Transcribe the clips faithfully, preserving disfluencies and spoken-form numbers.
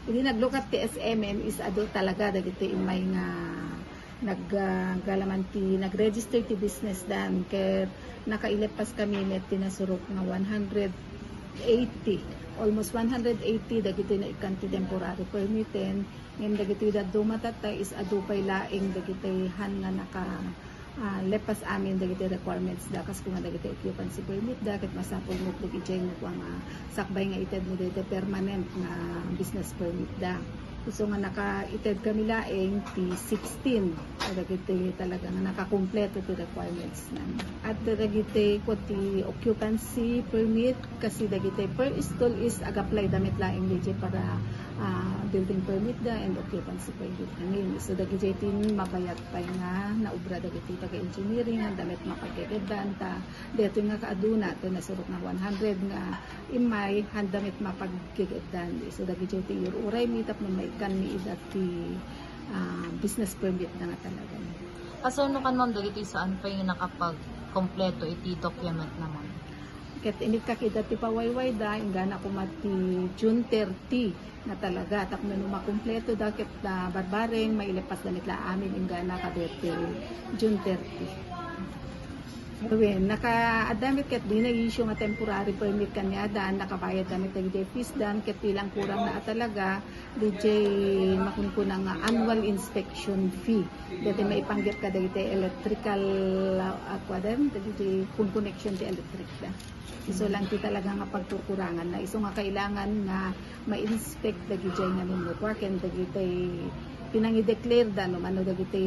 Idi naglukat ti S M M is adu talaga dagiti immay nga nag-, ah, galaman ti nag-register ti business dan, ket nakailippas kami met ti nasurok nga one hundred eighty, almost one hundred eighty dagiti naikkan ti temporary permiten, ngem dagiti dadduma tatta is adu pay laeng dagiti han nga naka, ah, lepas amin dagiti requirements da, kas kuma dagiti occupancy permit da, ket masapul met dagiti nga kua nga sakbay nga ited mo dagiti permanent nga business permit da. So nga nakaited kami laeng ti sixteen dagiti talaga nga nakakumpleto ti requirements na. At dagiti kua ti occupancy permit, kasi dagiti per stall is ag-apply da met laeng dagiti para, ah, building permit da and occupancy permit. Amin. So dagiti ti mabayat pay nga naubra dagiti taga-engineering, han da met mapagkikiddan ta detoy nga kaaduna, ti nasurok nga one hundred nga immay, han da met mapagkikiddan. So dagiti ti iyur-uray mi tapno maikkan mi ida ti, ah, business permit na nga talaga. Kasano kan, ma'am, dagiti saan pay nga nakapagkompleto iti document na, ma'am? Ket inikkak ida ti pawayway da, inggana kuma ti June thirty nga talaga, tapno no makumpleto da ket, ah, barbareng, mailepas da met la amin inggana kadi ti June thirty. Wen, naka-, adda met ket di na-issue nga temporary permit kaniada, nakabayad da met dagiti fees dan, ket bilang kurang na a talaga, D J makunkuna nga annual inspection fee. Dati maipanggep ka dagiti electrical, ah, kua dan, dagiti kun connection ti electric da. Isu lang ti talaga nga pagkurkurangan na. Isu nga kailangan nga ma-inspect dagiti nga nunukwa ken dagiti pinangideclare da no mano dagiti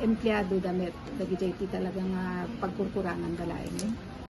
empleyado da met dagiti ti talaga nga pagkurkurangan da laeng.